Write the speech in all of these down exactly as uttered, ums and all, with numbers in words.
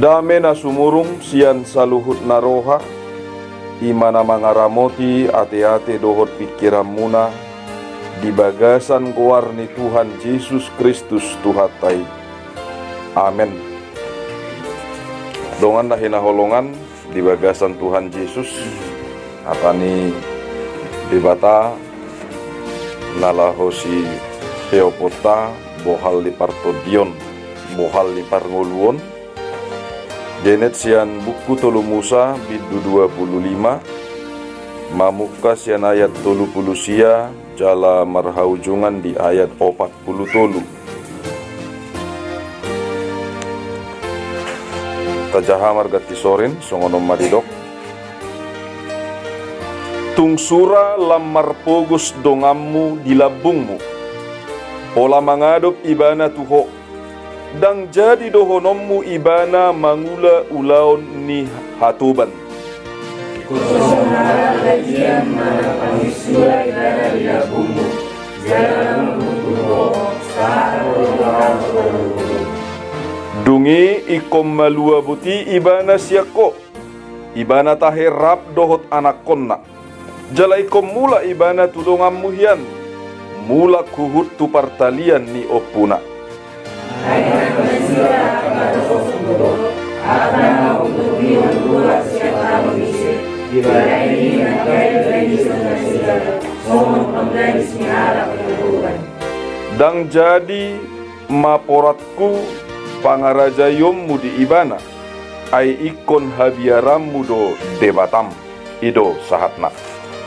Dame na sumurung sian saluhut na roha, i ma na mangaramoti ateate dohot pingkiranmuna, di bagasan goar ni Tuhan Jesus Kristus Tuhanta i. Amen. Dongan na hinaholongan di bagasan Tuhan Jesus, hata ni Debata na laho siheoponta, bohal ni partondion, bohal ni parngoluon, genet sian buku tolu Musa bindu dua pulu lima, mamungka sian ayat tolu pulu sia jala marhaujungan di ayat opat pulu tolu. Tajaha marganti sorin, songon on ma didok. Tung sura lam marpogos donganmu di lambungmu, pola mangadop ibana tu ho, ndang jadi dohononmu ibana mangula ulaon ni hatoban. Songon halak gajian manang pangisula ibana di lambungmu, jala lambungmu tu ho, sahat tu donganmu. Dung i ingkon malua boti ibana sian ho, ibana tahe rap dohot anakkonna. Jala ingkon mulak ibana tu donganmu hian, mulak huhut tu partalian ni ompuna. Ndang jadi ma porathu pangarajaionmu di ibana, ai ingkon habiaranmu do Debatam. I do sahatna.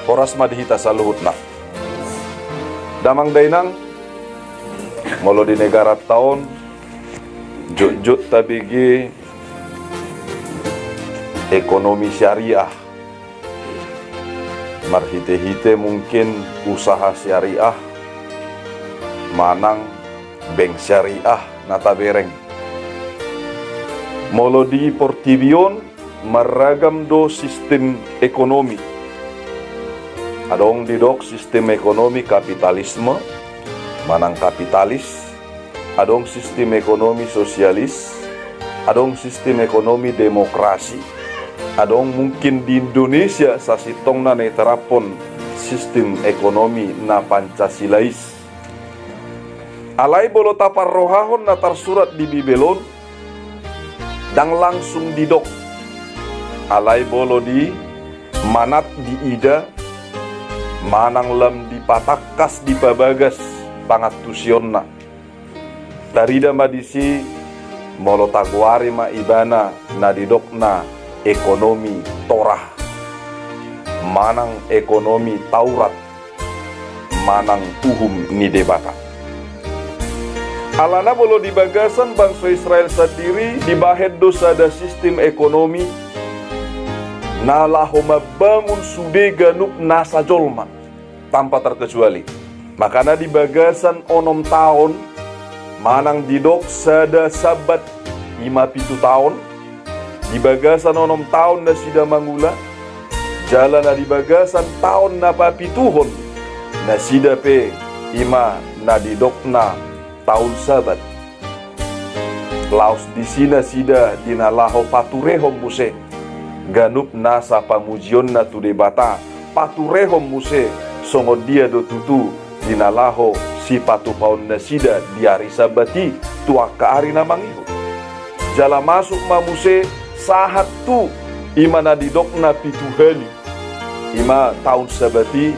Horas ma di hita saluhutna. Damang dainang, molo di negaranta on, jotjot tabege ekonomi syariah, marhitehite mungkin usaha syariah manang bank syariah na tabereng. Molo di portibi on, marragam do sistem ekonomi. Adong didok sistem ekonomi kapitalisme manang kapitalis, adong sistem ekonomi sosialis, adong sistem ekonomi demokrasi, adong mungkin di Indonesia sasintongna na iteraphon sistem ekonomi na Pancasilais. Alai molo taparrohahon na tarsurat di Bibel on, ndang langsung didok. Alai molo di manat diida, manang lam dipatangkas dipabagas pangantusionna. Tarida ma disi molo tagoari ma ibana na didokna ekonomi Torah, manang ekonomi Taurat, manang uhum ni Debata. Alana molo di bagasan bangso Israel sandiri dibahen do sada sistem ekonomi na laho mambangun sude ganup nasa jolma tanpa terkecuali. Makana di bagasan onom taon, manang didok sada Sabat, i ma pitu taon, di bagasan onom taon nasida mangula, jala na di bagasan taon na papituhon nasida pe i ma na didokna taon Sabat. Laos disi nasida di na laho paturehon muse ganup nasa pamujionna tu Debata, paturehon muse songon dia do tutu di na laho sipatupaon nasida di ari Sabat i tu angka ari na mangihut. Jala masuk ma muse sahat tu i ma na didokna pitu hali, i ma taon Sabat i.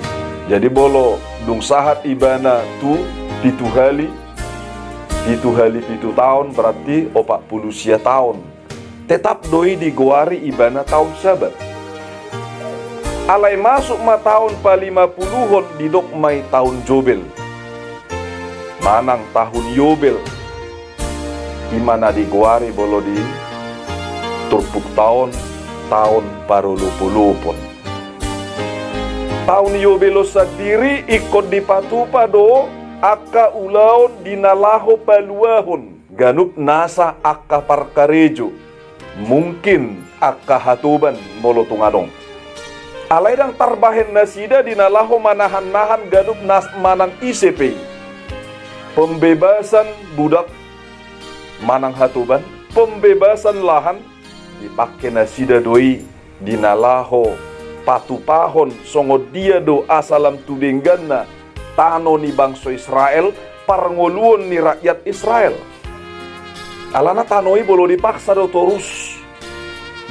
Jadi molo dung sahat ibana tu pitu hali, pitu hali pitu taon berarti opat pulu sia taon. Tetap do i digoari ibana taon Sabat. Alai masuk ma taon palimapuluhon didok ma i taon Jobel, manang tahun Yobel. I ma na digoari molo di turpukta on taon parolopolopon. Taon Yobel on sandiri ingkon dipatupa do angka ulaon di na laho paluahon ganup nasa angka parkarejo, mungkin angka hatoban molo tung adong. Alai ndang tarbahen nasida di na laho manahannahan ganup nas manang ise pe i, pembebasan budak manang hatoban, Pembebasan lahan dipangke nasida do i di na laho patupahon songon dia do asa lam tu dengganna tano ni bangso Israel, parngoluon ni rakyat Israel. Alana tano i molo dipaksa do torus,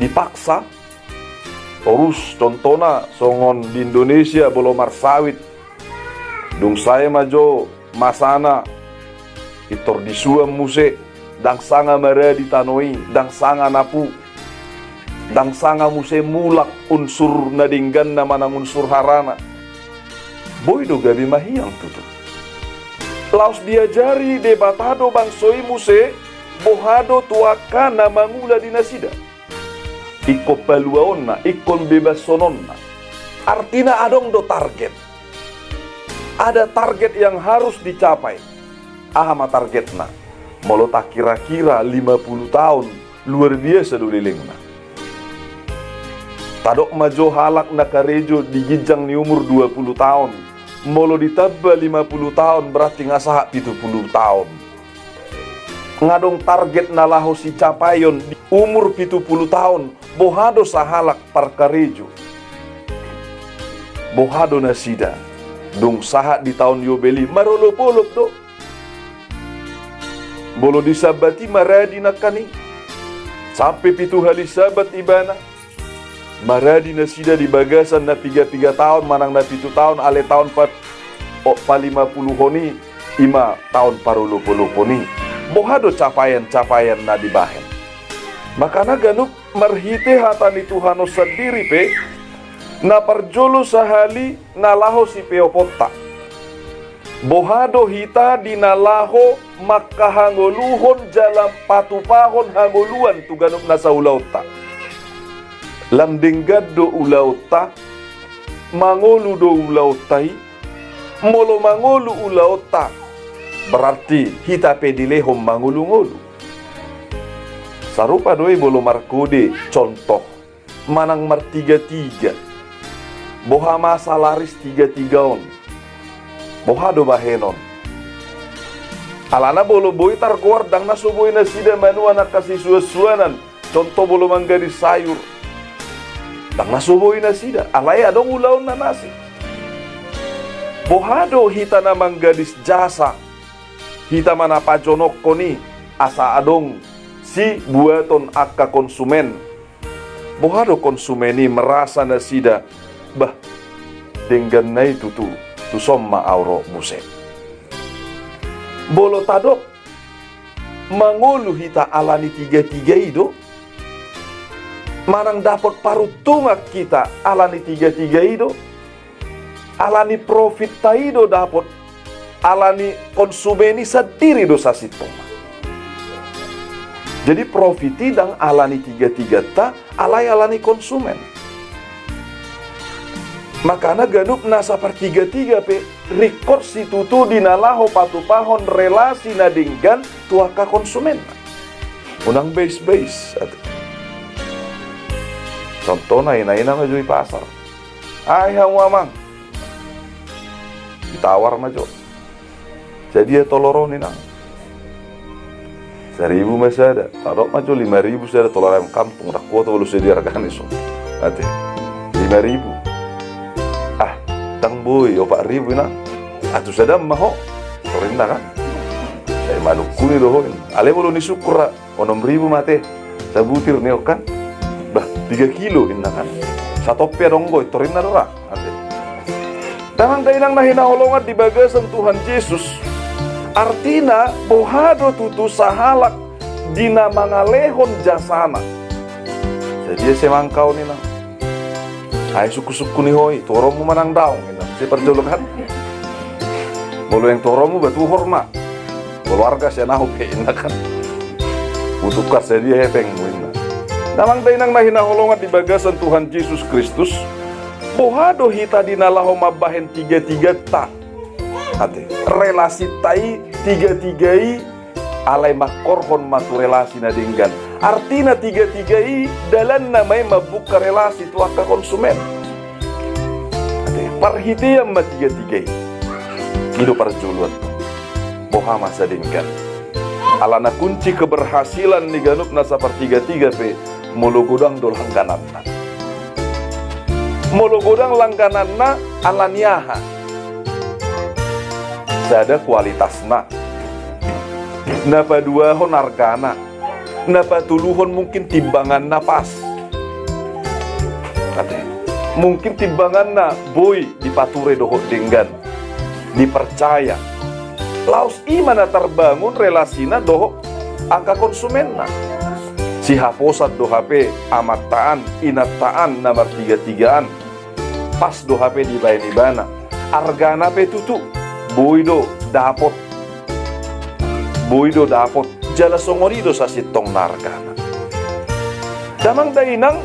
dipaksa torus, contohna songon di Indonesia molo marsawit, dung sae ma jo masana, pintor disuan muse, ndang sanga maradi tano i, ndang sanga napu, ndang sanga muse mulak unsur na dengganna manang unsur harana. Boi do gabe mahiang tutu. Laos diajari Debata do bangso i muse, boha do tu angka na mangula di nasida. Ingkon paluaonna, ingkon bebashononna. Artina adong do target. Ada target yang harus dicapai. Aha ma targetna? Molo takira-kira lima puluh taon, luar biasa do lelengna. Tadok ma jo halak na karejo di ginjang ni umur dua puluh taon. Molo ditamba lima puluh taon, berarti nga sahat pitu puluh taon. Nga adong target na laho sicapaion di umur pitu puluh taon, boha do sahalak parkarejo. Boha do nasida, dung sahat di taon Yobel i, marolop-olop do. Molo di Sabat i maradi nangkaning, sampe pitu hali Sabat ibana. Maradi nasida di bagasan na piga-piga taon manang na pitu taon, alai taon pa, o, palima puluhon i, i ma taon parolop-olopon i. Boha do capaian-capaian na dibahen? Makana ganup marhite hata ni Tuhan on sandiri pe, na parjolo sahali na laho sipeoponta. Boha do hita di na laho mangkahangoluhon jala patupahon hangoluan tu ganup nasa ulaonta? Lam denggan do ulaonta, mangolu do ulaonta i. Molo mangolu ulaonta, berarti hita pe dilehon mangolu-ngolu. Sarupa do i molo markode contoh manang martiga-tiga. Boha ma salaris tiga-tiga on? Boha do bahenon? Alana molo boi targoar, ndang na so boi nasida manuan angka sisuan-suanan, contoh molo manggadis sayur. Ndang na so boi nasida, alai adong ulaonna na asing. Boha do hita na manggadis jasa, hita ma na pajonokhon i, asa adong sibuaton angka konsumen. Boha do konsumen i? Merasa nasida, bah, dengganna i tutu, tuson ma au ro muse. Molo tadok, mangolu hita alani tiga-tiga i do? Manang dapot paruntungan hita alani tiga-tiga i do? Alani profitta i do dapot, alani konsumen i sandiri do sasintongna. Jadi profit i ndang alani tiga-tiganta, alai alani konsumen. Makana ganup nasa partiga-tiga pe ringkot situtu di na laho patupahon relasi na denggan tu angka konsumenna. Unang bais-bais ate. Contohna, ina-ina ma jo i pasar. Ai hamu amang. Ditawar ma jo. Sadia tolor on inang? Saribu ma sada. Tadok ma jo lima ribu sada tolor ayam kampung. Ndang kuat molo sadia argana i so. Ate. Lima ribu. Ah, ndang boi, opat ribu inang. Atu sada ma ho. Torinna kan. Sai manungkuni do ho inang. Alai molo ni sungkur ra. Onom ribu ma ate, sabutir ni on kan. Bah, tiga kilo inna kan. Satompi adong do i, torinna do ra ate. Damang dainang na hinaholongan di bagasan Tuhan Jesus. Artina, boha do tutu sahalak di na mangalehon jasana? Sadia semangka on inang? Ai sungkun-sungkun i ho i, tu horongmu manang daong inna. Sai parjolo kan. Molo yang tu horongmu ba tuhor ma. Keluarga sian ahu pe inna kan. Hutukar sadia hepengmu inna. Damang dainang na hinaholongan di bagasan Tuhan Jesus Kristus. Boha do hita di na laho mambahen tiga-tiganta? Ate, relasinta i tiga-tiga i alai mangkorhon ma tu relasi na denggan. Artina tiga-tiga i dalanna ma i mambuka relasi tu angka konsumen. Ate, parhitean ma tiga-tiga i. I do parjoloan. Boha ma sadenggan? Alana kunci keberhasilan ni ganup nasa partigatiga pe molo godang do langgananna. Molo godang langgananna, ala ni aha? Sada kualitasna, na paduahon argana, na patoluhon mungkin timbanganna pas. Ate, mungkin timbanganna boi dipature dohot denggan, dipercaya. Laos i ma na tarbangun relasina dohot angka konsumenna. Sihaposan do hape amanta an, inanta an na martigatigaan. Pas do hape dibaen ibana. Argana pe tutu boi do dapot. Boi do dapot. Jala songon i do sasintongna argana. Damang dainang,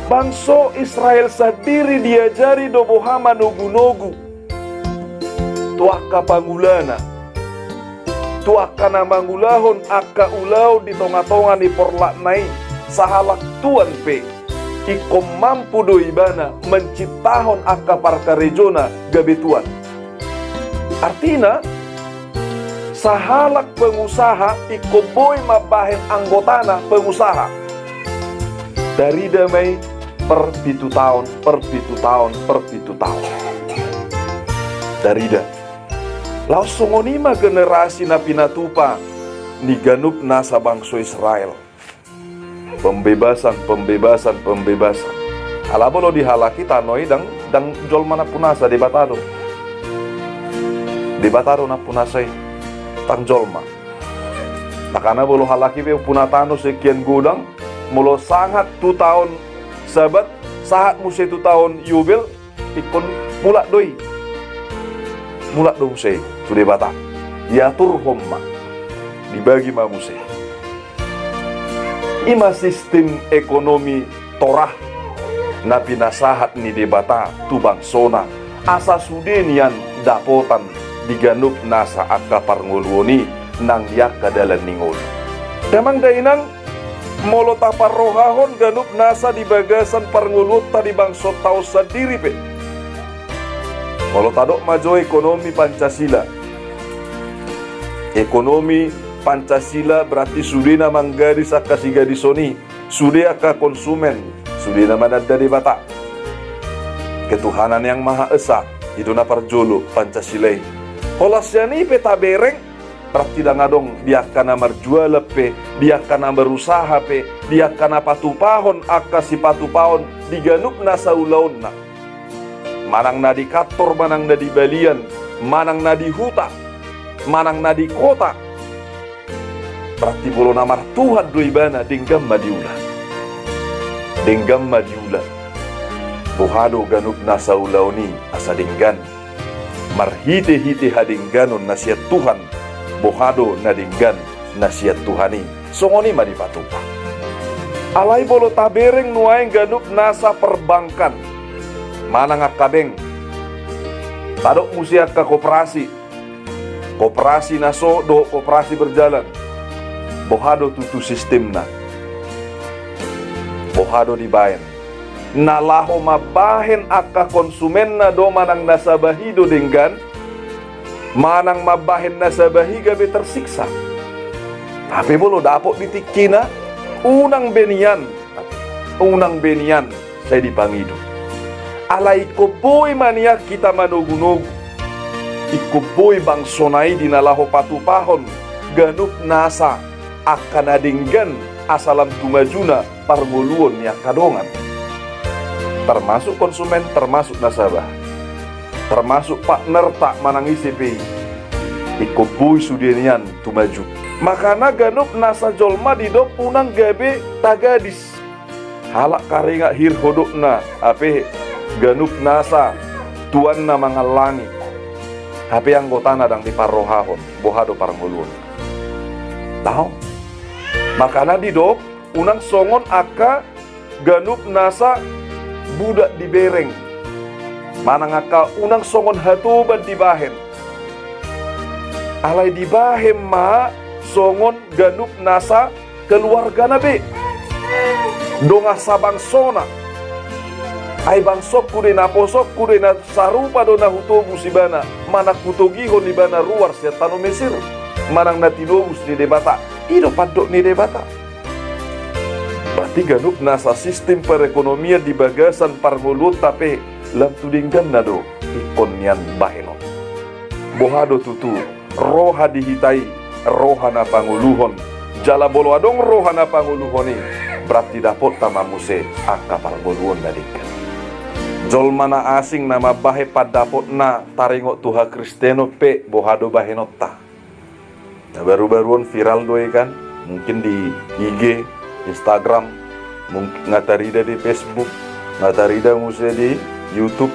bangso Israel sandiri diajari do boha manogunogu tu angka pangulana, tu angka na mangulahon angka ulaon di tongatonga ni porlakna i. Sahalak tuan pe ingkon mampu do ibana manciptahon angka parkarejona gabe tuan. Artina, sahalak pengusaha ingkon boi mambahen anggotana pengusaha. Tarida ma i per pitu taon, per pitu taon, per pitu taon. Tarida. Laos songon i ma generasi na pinatupa ni ganup nasa bangso Israel. Pembebasan, pembebasan, pembebasan. Ala molo di halak i tano i ndang, ndang jolma nampunasa, Debata do. Debata do nampunasa i, ndang jolma. Makana molo halak i pe ompuna tano sekian godang, molo sahat tu taon Sabat, sahat muse tu taon Yobel, ingkon mulak do i. Mulak do muse i tu Debata. Diaturhon ma. Dibagi ma muse. I ma sistem ekonomi Torah na pinasahat ni Debata tu bangsona, asa sude nian dapotan di ganup nasa angka parngoluon i nang di angka dalan ni ngolu. Damang dainang, molo taparrohahon ganup nasa di bagasan parngoluonta di bangsonta on sandiri pe. Molo tadok ma jo ekonomi Pancasila. Ekonomi Pancasila berarti sude na manggadis angka sigadison i, sude angka konsumen, sude na mananda Debata. Ketuhanan yang Maha Esa, i do na parjolo Pancasila i. Holan sian i pe tabereng, berarti ndang adong di angka na marjualan pe, di angka na berusaha pe, di angka na patupahon angka sipatupaon di ganup nasa ulaonna. Manang na di kantor, manang na di balian, manang na di huta, manang na di kota. Berarti molo na martuhan do ibana, denggan ma diula. Denggan ma diula. Boha do ganup nasa ulaon i asa denggan? Marhitehite hadengganon na sian Tuhan, boha do na denggan na sian Tuhan i? Songon i ma dipatupa. Alai molo tabereng nuaeng ganup nasa perbankan, manang angka bank, tadok muse angka koperasi, koperasi na so dohot koperasi berjalan. Boha do tutu sistemna? Boha do dibaen? Na laho mambahen angka konsumenna do manang nasaba i do denggan, manang mambahen nasaba i gabe tersiksa? Hape molo dapot di tingkina, unang be nian, unang be nian sai dipangido. Alai ingkon boi ma nian hita manogunogu. Ingkon boi bangsona i di na laho patupahon ganup nasa angka na denggan asa lam tu majuna parngoluon ni angka dongan. Termasuk konsumen, termasuk nasaba, termasuk partnerta manang ise pe i. Ingkon boi sude nian tu maju. Makana ganup nasa jolma didok unang gabe tagadis. Halak karingat hir hodokna, hape ganup nasa tuanna mangallangi, hape anggotana ndang diparrohahon, boha do parngoluonna? Tahu? Makana didok, unang songon angka ganup nasa budak dibereng. Manang angka unang songon hatoban dibahen. Alai dibahen ma songon ganup nasa keluargana be. Dongan sabangsona. Ai bangsongku do i, naposongku do i, na sarupa do na hutobus ibana, manang hutogihon ibana ruar sian tano Mesir. manang na tinobus ni Debata, i do pandok ni Debata. Berarti ganup nasa sistem perekonomian di bagasan parngoluonta pe lam tu dengganna do ingkon nian bahenon. Boha do tutu roha di hita i, roha na pangoluhon. Jala molo adong roha na pangoluhon i, berarti dapotta ma muse angka parngoluon na denggan. Jolma na asing na mambahen pandapotna taringot tu hakristenon pe, boha do bahenonta? Na baru-baru on viral do i kan, mungkin di I G, Instagram, mungkin nga tarida di Facebook, nga tarida muse di YouTube,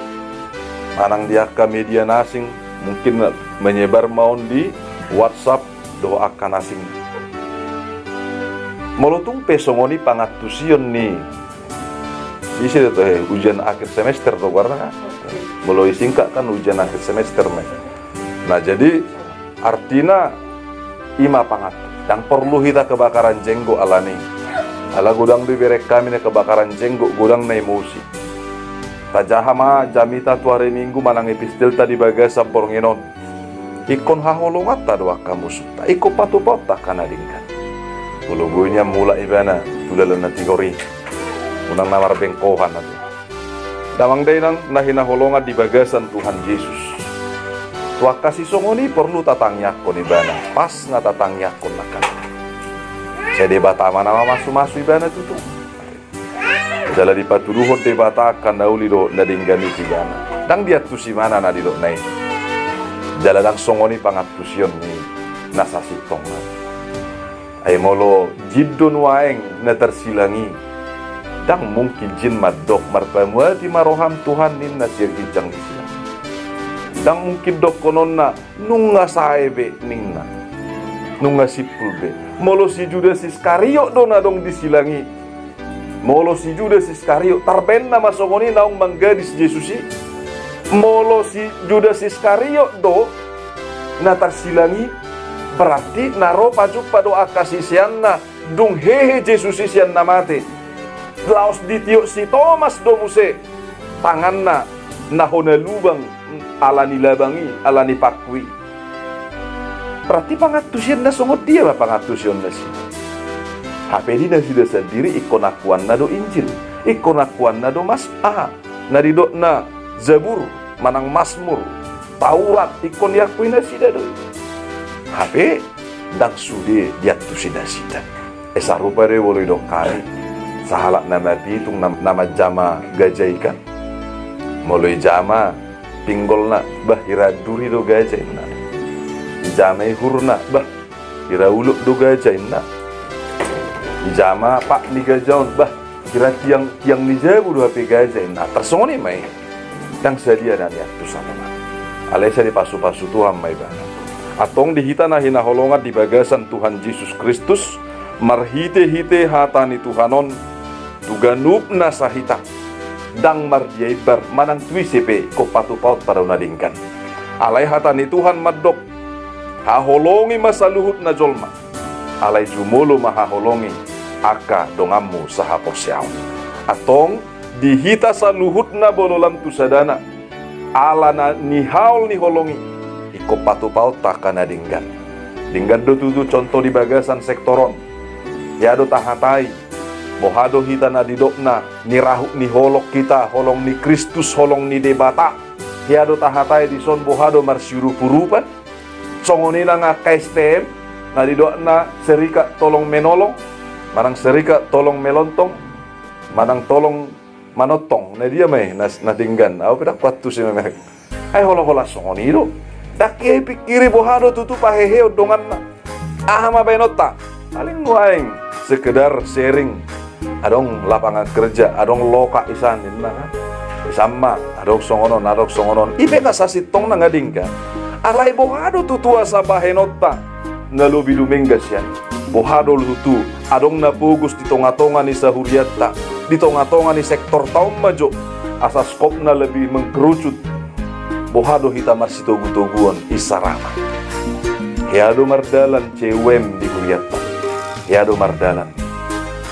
manang di angka media na asing, mungkin menyebar ma on di WhatsApp dohot angka na asing. Molo tung pe songon i pangantusion ni, ise do tu he, ujian akhir semester do goarna kan? Molo disingkat kan ujian akhir semester ma i. Nah, jadi artina i ma pangantusion. Ndang porlu hita kebakaran jenggot alani. Ala godang do ibereng hami na kebakaran jenggot, godang na emosi. Tajaha ma jamita tu ari Minggu manang epistelta di bagasan borngin on. Ingkon haholonganta do angka musunta, ingkon patupaonta angka na denggan. Molo boi nian mulak ibana tu dalan na tigor i, unang na marbengkohan ate. Damang dainang na hinaholongan di bagasan Tuhan Jesus, tu angka sisongon i porlu tatangiangkon ibana, pas nga tatangiangkon nangkin. Sai Debata ma na mamasu-masu ibana tutu. Jala dipatuduhon Debata angka na uli dohot na denggan i tu ibana. Ndang diantusi ibana na nidokna i. Jala ndang songon i pangantusion ni na sasintongna. Ai molo jin do nuaeng na tarsilang i, ndang mungkin jin mandok, "Marpamuati ma roham Tuhan," ninna sian ginjang ni silang. Ndang mungkin dohononna, "Nunga sae be," ninna. "Nunga simpul be." Molo si Judas Iskariot do na adong di silang i, molo si Judas Iskariot, tarbaenna ma songon i naung manggadis Jesus i. Molo si Judas Iskariot do na tarsilang i, berarti na ro pajumpang do angka siseanna dung hehe Jesus i sian na mate. Laos ditiop si Tomas do muse tanganna na hona lubang ala ni labang i, ala ni paku i. Berarti pangantusionna songon dia ma pangantusionnasida? Hape di nasida sandiri ingkon akuanna do Injil, ingkon akuanna do mas aha, na nidokna Zabur manang Masmur, Taurat, ingkon diakui nasida do i. Hape ndang sude diantusi nasida. Eh, sarupa do i molo didok hami. Sahalak na mapitung na, na manjama gaja i kan. Molo dijama pinggolna, bah, hira anduri do gaja inna. Dijama ihurna, bah, hira ulok do gaja inna. Dijama pat ni gaja on, bah, hira tiang, tiang ni jabu do hape gaja inna. Tarsongon i ma i. Ndang sadia na niantusan. Alai sai dipasu-pasu Tuhan ma ibana. Antong di hita na hinaholongan di bagasan Tuhan Jesus Kristus, marhite-hite hata ni Tuhan on, tu ganup nasa hita, ndang mardia imbar manang tu ise pe ingkon patupaonta do na denggan. Alai hata ni Tuhan mandok, haholongi ma saluhut na jolma. Alai jumolo ma haholongi angka donganmu sahaporseaon. Antong di hita saluhutna molo lam tu sadana, ala na nihaol ni holong i, ingkon patupaonta angka na denggan. Denggan do tutu contoh di bagasan sektor on. Hea do tahatai, boha do hita na nidokna nirahut ni holong hita, holong ni Kristus, holong ni Debata. Hea do tahatai dison boha do marsiurup-urupan. Songon i nang angka S T M, na nidokna serikat tolong menolong, manang serikat tolong melontong, manang tolong manontong, na dia ma i na, na denggan, au pe ndang kuantusi memang. Ai hola-hola songon i do. Ndang hea dipingkiri boha do tutu paheheon donganna. Aha ma baenonta? Paling nuaeng sekedar sharing. Adong lapangan kerja, adong loka isan ninna kan. Isan ma, adong songon on, adong songon on. I pe na sasintongna nga denggan. Alai boha do tutu asa bahenonta na lobi dumenggan sian i? Boha do tutu adong na pogos di tonga-tonga ni sahurianta, di tonga-tonga ni sektorta on ma jo, asa skopna lebih mengkerucut. Boha do hita marsitogu-toguon i sarana? Hea do mardalan C U M di hurianta? Hea do mardalan?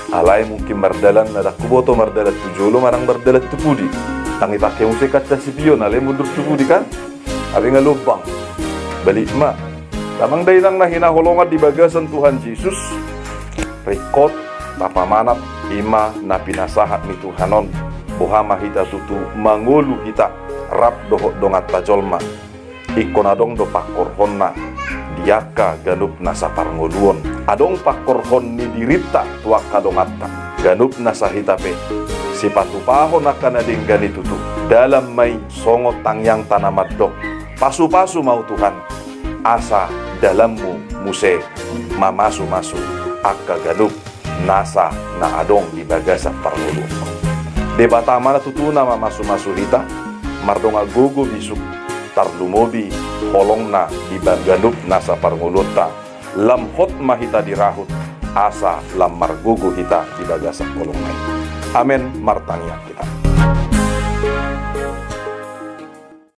Alai mungkin mardalan na ndang huboto mardalan tu jolo manang mardalan tu pudi. Ndang ipake muse kaca spion, alai mundur tu pudi kan? Hape nga lombang. Balik ma. Damang dainang na hinaholongan di bagasan Tuhan Jesus, ringkot tapamanat i ma na pinasahat ni Tuhan on, boha ma hita tutu mangolu hita rap dohot donganta jolma. Ingkon adong do pangkorhonna di angka ganup nasa parngoluon. Adong pangkorhon ni dirinta tu angka donganta. Ganup nasa hita pe sipatupahon angka na denggan i tutu. Dalan ma i songon tangiangta na mandok: Pasupasu ma Ho Tuhan, asa dalanMu muse mamasumasu angka ganup nasa na adong di bagasan parngoluon. Debata ma na tutu na mamasumasu hita, mardongan gogo bisuk, tarlumobi holongna di ba-, ganup nasa parngoluonta. Lam hot ma hita dirahut, asa lam margogo hita di bagasan holongna i. Amen. Martangiang hita.